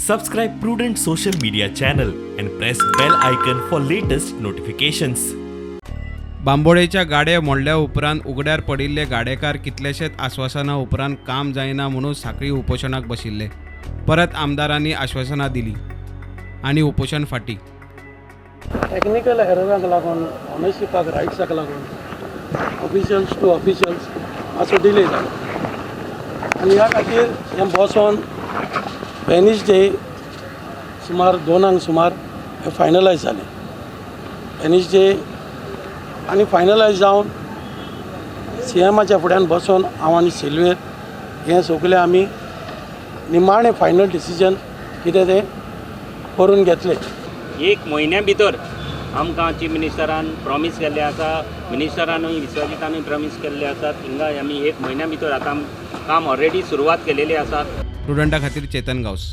Subscribe Prudent Social Media channel and press bell icon for latest notifications. बांबोळेच्या गाडे मोडल्या उपरांत उगड्यार पडिल्ले गाडेकार कितलेशेच आश्वासना उपरांत काम जायना म्हणून साखळी उपोशणाक बशिल्ले. परत आमदारांनी आश्वासनां दिली आनी उपोशण फाटी. टेक्निकल एररांक लागून, ओनरशिपाक रायट्साक लागून, ऑफिशियल्स टू ऑफिशियल्स मातसो डिले जालो आनी ह्या खातीर हें बसोन वेनसडे सुमार 2 सुमार हें फायनलायज जालें वेनसडे. आनी फायनलायज जावन सीएमाच्या फुड्यान बसोन हांव आनी सिल्वेर हें सगलें आमी निमाणें फायनल डिसिजन कितें तें करून घेतलें. एक म्हयन्या भितर आमकां चीफ मिनिस्टरान प्रॉमीस केल्लें आसा, मिनिस्टरानूय विश्वजितानूय प्रॉमीस केल्लें आसा. थिंगा आमी एक म्हयन्या भितर आतां काम ऑलरेडी सुरवात केलेली आसा. प्रुडंटा खातीर चेतन गांवस.